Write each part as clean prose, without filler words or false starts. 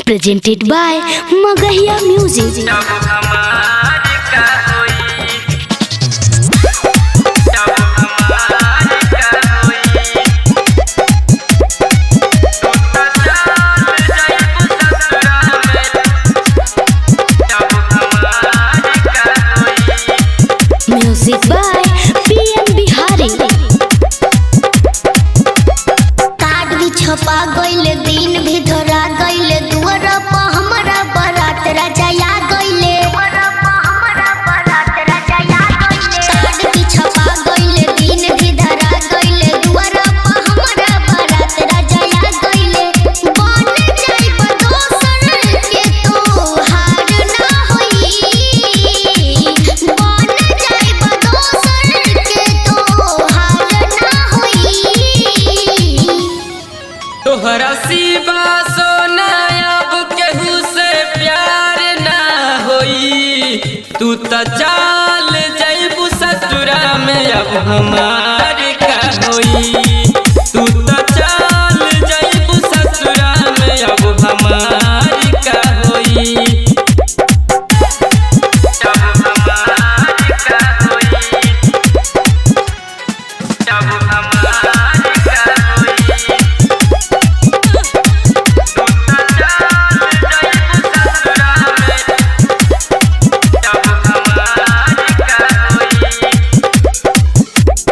Presented by Magahiya Music. Music by PM Bihari. Card भी छपा गइल, दिन भी धरा गइल, दुआर पर हमरा बारात राजा आ गइले। कार्ड भी छपा गइल, दिन भी धरा गइल, दुआर पर हमरा बारात राजा आ गइले। बन जाइब दोसर के तोहार ना होई, बन जाइब दोसर के तोहार ना होई। तोहरा सिवा सोना अब केहू से प्यार ना होई। तू त चाल जइबू ससुरा में, अब हमार का होई। तू त चाल जइबू ससुरा में, अब हमार का होई। अब हमार का होई। अब हमार का होई।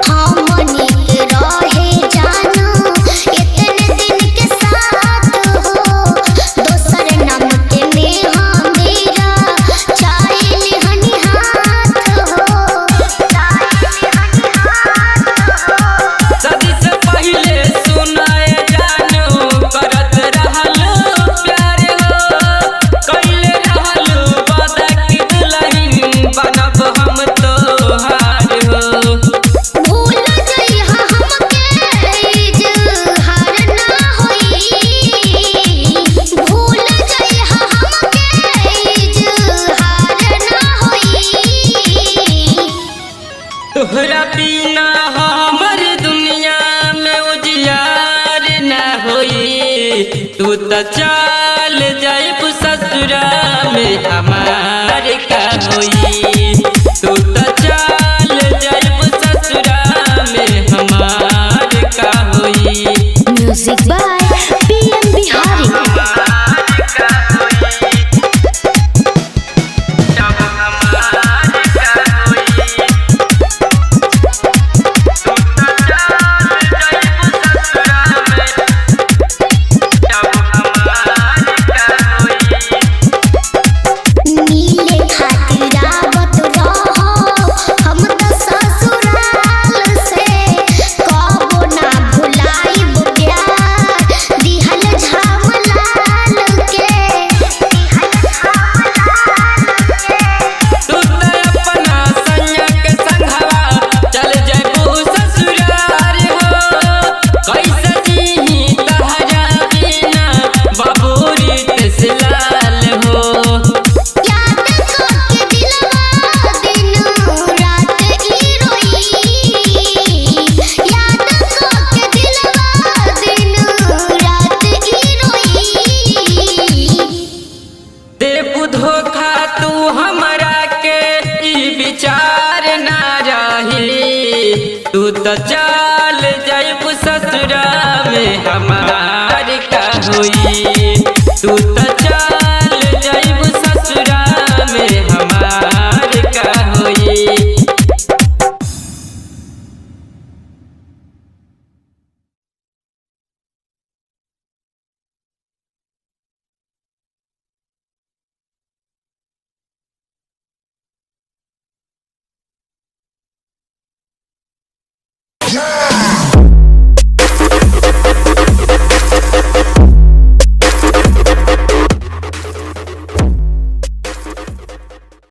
हमनी के रहे जानो इतने दिन के साथ हो, दोसर नाम के नेहा मेरा चाइल हनी हाथ हो, चाइल हनी हाथ हो। सदी से पहिले सुनाए जानू, करत रहलू प्यार हो। कइले रहलू वादा कि दुल्हन बनब हम तोहार हो। भूल जइहा हमके इजहार ना होई, भूल जइहा हमके इजहार ना होई। तोहरा बिना हमर दुनिया में उजियार ना होई। तू त चाल जाइब ससुरा में, हमार का होई। तू त चाल जाइब ससुरा में, हमार का होई। Music by PM Bihari. नीले खातिर आवत रहो हम त ससुराल से, कबो ना भुलाइब प्यार दिहल झामलाल के, दिहल झामलाल के। तू त अपना संग के संघवा चल जइबू ससुराल हो। कैसे जीही तहरा बिना बबूरी लाल हो। याद करके दिलवा दिन रात ई रोई, याद करके दिलवा दिन रात ई रोई। देबू धोखा तू हमरा के ई विचार ना रही। तू त चल जइबू ससुरा में, हमार का होई।